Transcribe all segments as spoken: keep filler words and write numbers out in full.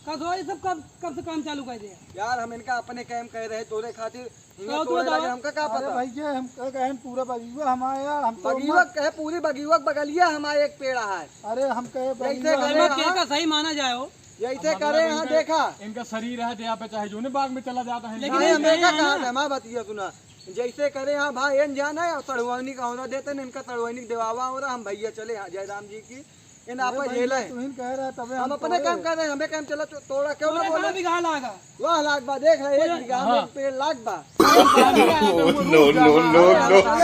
का सो, ये सब कब, कब से काम चालू कर दिया? यार, हम इनका अपने काम कह रहे, तोरे खातिर इनका तो तोड़े बताओ। लगे, हमका का अरे पता? भैया, हम का कहें, पूरा बगीवा हमारा यार, हम तो बगीवा कहे, पूरी बगीवा के बगलिया हमारे एक पेड़ है। अरे हम कहे जैसे बगीवा करे हमारा हाँ। के का सही माना जाए हो। जैसे करे हाँ, देखा। इनका शरीर है, तो यहाँ पे चाहे जोने बाग में चला जाता है। लेकिन नहीं, हम इनका देखा कहा था, हमारा बतिया सुना। जैसे करे हाँ भाई, एन जाना है, और तड़ुआनी का औरा देते न, इनका तड़ुआनी के देवावा हो रहा, हम भैया चले हाँ जयराम जी की। इन अरे आपा भाई, झेला है। तू ही कह रहा, तबे हम हम अपने तोड़े। काम कर रहे हैं, हमें काम चला, तो-, तोड़ा क्यों ना पूरा बोले? कहाँ बीघा लागा? वाह, लाग बा, देख रहे, एक पूरा बीघा में हाँ। एक पेड़ लाग बा। No, no, no, no।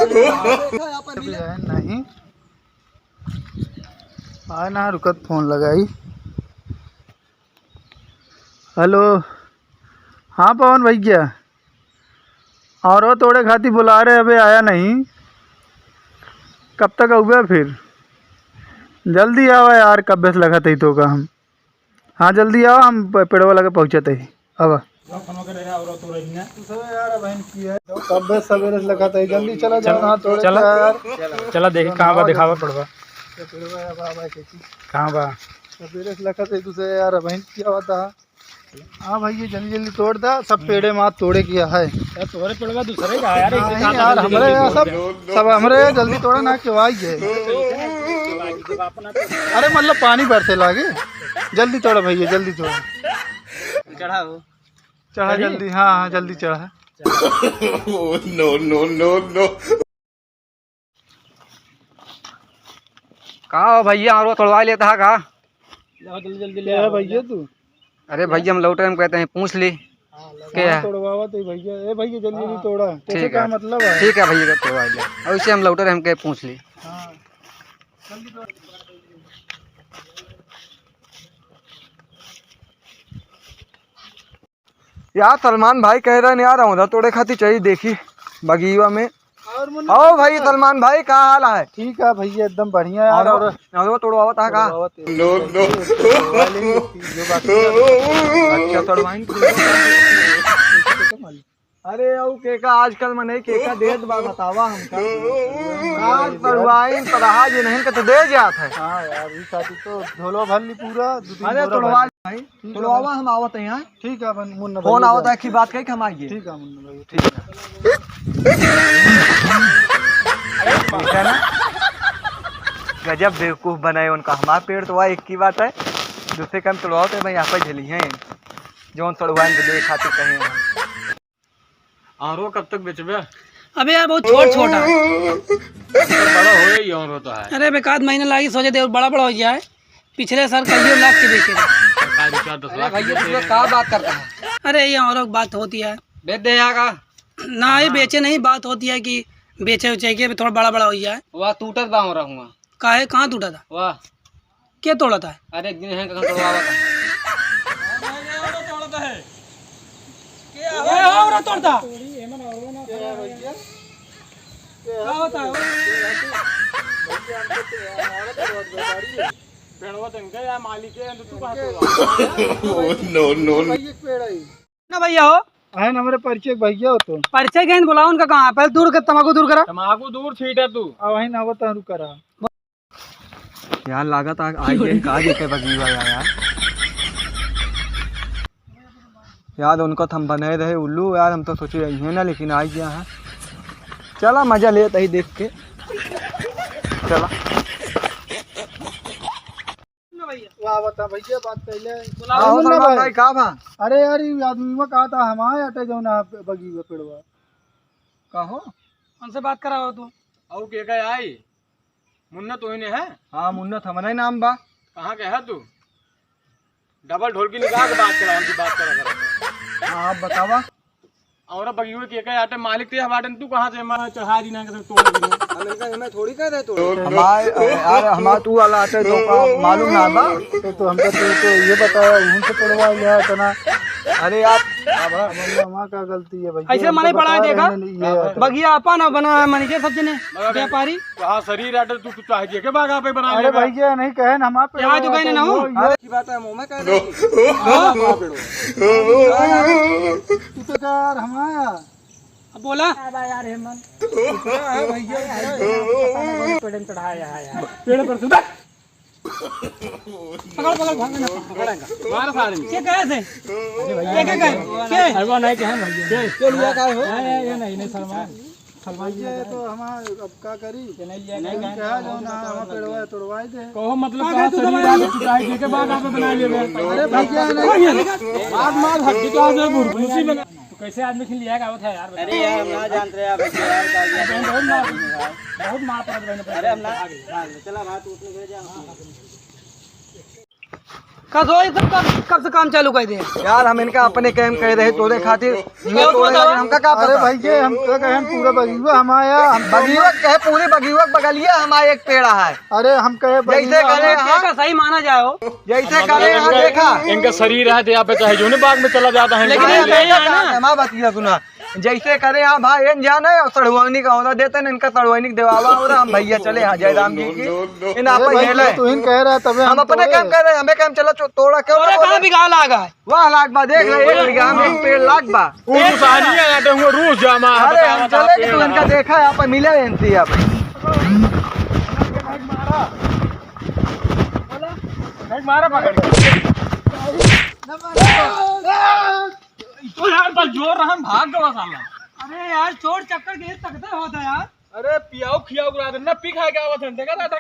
देखा, यहाँ पर मिले। नहीं। आए ना, रुकत फोन लगाई। हेलो, हाँ पवन भैया, औरो तोड़े खातिर बुला रहे, अबे आया नहीं, कब तक अउबे फिर? जल्दी आवा यार, कब्बे से लगत ही तो का हम। हाँ जल्दी आवा, हम प-, पेड़वा लगे पहुँचत ही। अब तू सब यार बहन की है, कब्बे सवेरे से लगत ही, जल्दी चला जाओ, चला, हाँ तोड़े चला। यार। चला देखी कहाँ बा, देखावा पेड़वा। ये पेड़वा है बाबा के की। कहाँ बा? सवेरे से लगत ही, तू सब यार बहन की आवता है। हाँ भाई, ये जल्दी जल्दी तोड़ दा, सब पेड़े मात तोड़े किया है। यार, तोहरे पेड़वा दूसरे का है यार, एक नहीं साथ यार, जल्दी हमरे जल्दी यहाँ तोड़ सब, दे। सब हमरे यहाँ जल्दी तोड़ा ना, क्यों आई है? अरे मतलब पानी बरसे लागे, जल्दी तोड़ा भैया, जल्दी तोड़ा। चढ़ा हो। चढ़ा चढ़ी? जल्दी, हाँ, हाँ, जल्दी चढ़ा। Oh, no, no, no, no। का हो भैया, हमरो तोड़वा लेता है का? जाओ, जल्दी, जल्दी ले क्या है आओ, भैया जा। तू? अरे भैया, हम लौटे, हम कहते हैं, पूछ ली। हाँ, लगा। क्या हाँ, है? तोड़वावा तो भैया। ए भैया, जल्दी, जल्दी हाँ। तोड़ा। तोसे ठीक का है। मतलब है? ठीक है भैया, तोड़वा ले। और इसे हम लौटे, हम कहे, पूछ ली। हाँ। जल्दी तोड़। यार, सलमान भाई कह रहे हैं यार, औंधा तोड़े खातिर चाहिए, देखी बगीवा में। और मुन्ना आओ भाई, कैसे है? सलमान भाई, का हाल है? ठीक है भैया, एकदम बढ़िया यार। और और औंधा तोड़वावत है का? तोड़वावत है। No, no। तोड़वा लेंगे, जो बाकी है। अच्छा, तोड़वाइन। अरे, औ केका आजकल मनई केका देत बा, बतावा हमका। आज तोड़वाइन, तोड़हा जे नहीं के तो दे जात है। हाँ यार, ई खातिर तो झोलो भर ली पूरा, दो तीन अरे, बोरा तोड़वा भर ली। भाई। ठीक है तोड़वावा भाई। हम आवत हैं यहाँ। ठीक है अपन मुन्ना फोन भाई, आवत जा। है कि बात कही कि हम आइए। ठीक है मुन्ना भाई, ठीक है। ठीक है ना? गजब बेवकूफ बनाए उनका। हमार पेड़ तो वह एक ही बात है, दूसरे काम तोड़वाओ तो भाई यहाँ पर झेली हैं, जौन तोड़वाएंगे दे खातिर कहे हैं। आरो कब तक बेचबे? अबे यार, बहुत छोट छोट है। बड़ा होए ही आरो तो है। अरे, बे, एक आध महीना लागी, सोचे दे, बड़ा बड़ा हो जाए। पिछले साल कहियो लाख के बेचे रहे। सरकार दो चार दस अरे लाख के भैया, तू बेचे। लोग का बात करता है? अरे, ये औरों की बात होती है। बेच दे यहाँ का। ना, ये हाँ। बेचे नहीं, बात होती है कि बेचे उचे के थोड़ा बड़ा बड़ा हो जाए। वह टूटत बा हो रहूँगा। काहे, कहाँ टूटा था? वाह। के तोड़ा था? अरे, एक दिन है, कहाँ तोड़वावा था? ए, हो, रे तोड़ता। का होता है? पेड़वा तो इनका या मालिक है, तो तू कहाँ तोड़वा? No, no, no। भाई, एक पेड़ है। ना भैया हो। है ना, हमारे परिचय के भैया हो तो। परिचय के बुलाओ उनका, कहाँ है? पहले दूर कर, तमाकू दूर करा। तमाकू दूर छीटा तू। अब वहीं ना होता, रुक करा। यार, लागत आ, आई गए, का देखे बगीवा यार, यार। यार, उनको तो हम बनाए रहे उल्लू यार, हम तो सोचे यही है ना, लेकिन आई गया है। चला, मजा लेत ही देख के। चला। ना भैया। वाह, बता भैया, बात पहले। बुलाओ आओ मुन्ना सलमान भाई। भाई, का बा? अरे यार, ये आदमी में कहा था, हम आए अटे जौन आप बगी हुए पेड़वा। का हो? उनसे बात कराओ तू। और के का आई? मुन्ना तो ही ने है? हाँ, मुन्ना तो हमारा ही नाम बा। कहाँ के है तू? डबल ढोलकी निकाल के बात करा, हमसे बात करा, करा। हाँ, आप बतावा। और बगियो के का आटे मालिक ते बाटन, तू कहाँ से मैं चढ़ा दी ना, के तोड़ दी ना। हम इनका, हमें थोड़ी कह रहे तोड़। हमारे, यार, हमार तू वाला आटे तो का मालूम ना बा। तो, तो हमका तू तो ये बताया, उनसे तोड़वा लिया इतना। अरे यार, अब हमार का गलती है भैया, ऐसे हमको मने पड़ा है, बताया देखा? रहने नहीं, ये आटे। बगिया आपा ना बना है, मैनेजर सब जने, मगर व्यापारी। कहाँ शरीर आटे, तू, तू चाहे जे के बागा पे बना अरे ले बा। भैया, नहीं कहे ना, हमार पे यहाँ जो वो कहने ना हो। वो, ये अच्छी बात है, मुँह में कह रहे हो। हाँ। तू तो कह यार, हम आया। अब बोला। अब यार हेमंत। कितना है भैया? पता नहीं, पेड़ में चढ़ाया है यार। पेड़ पर से उतर। पकड़, पकड़, भाग ना, पकड़। मार सारे में। के कहे थे? के, के कहे? के? अरे वो नहीं कहे भैया। के? के लिया का हो? नहीं, नहीं, ये नहीं, नहीं, सलमान। सलमान जी भैया, तो हमार अब का करी? ये नहीं लिया का? कहा जो ना, हम पेड़वा तोड़वाई दे। कहो मतलब कहाँ कहाँ तू शरीर दबा आप लिया? चुकाई दे के बाद आप बना लेबे। अरे भैया, नहीं। आज मार हड्डी तो आज है बुरबुसी में। तो कैसे आदमी खिल लिया का होता है यार? अरे यार, हम ना जानते यार, बस यार, का यार? बहुत मार, बहुत मार पड़ा था। अरे हम ना, हाँ, चला भाई, तू उसमें गिर जा। का दो एकदम कब, कब से काम चालू कर दे? यार, हम इनका अपने काम कह रहे तोरे खातिर, ये कौन तोरे बतावा? खातिर हमका का अरे पता? भाई, ये हम का कहें, पूरा बगियुआ हमारा, हम बगियुआ कहे, पूरी बगियुआ बगलिया हमारा एक पेड़ा है। अरे हम कहे जैसे बगियुआ करे, हमारा। हाँ। का सही माना जाए हो। जैसे करे, हाँ, देखा। इनका शरीर है, तो यहाँ पे चाहे जो ना बाग में चला जाता है, लेकिन इनका ये शरीर। नहीं है ना। हमारा बात ये सुना, जैसे करे, हाँ भाई, इन जाने और सड़ुआनी का होना देते ना, इनका सड़ुआनी के देवावा हो रहा, हम भैया चले, हाँ, जय राम जी की। इन आप अरे भाई, हेले। तू इन कह रहा, तबे हम हम अपने तोड़े। काम कर रहे हैं, हमें काम चला, चो-, तोड़ा क्यों ना तोरे कहाँ बोले? बिघा लागा है? वाह, लाग बा, देख ले, एक बीघा में एक पेड़ लाग बा। वो गुसानी है, यहाँ पे हुआ रूस जामा है, अरे, बता, हम बता, चले कि पेड़ तू इनका है। देखा, यहाँ पे मिला है इनसे, यहाँ पे। भाई मारा पकड़ के। तो यार, बस जोर रहा, हम भाग गवा साला। अरे यार, चोर चक्कर के तकते होता यार। अरे, पियाऊ खियाऊ करा दे, ना पी खा के आवत है, देखा था?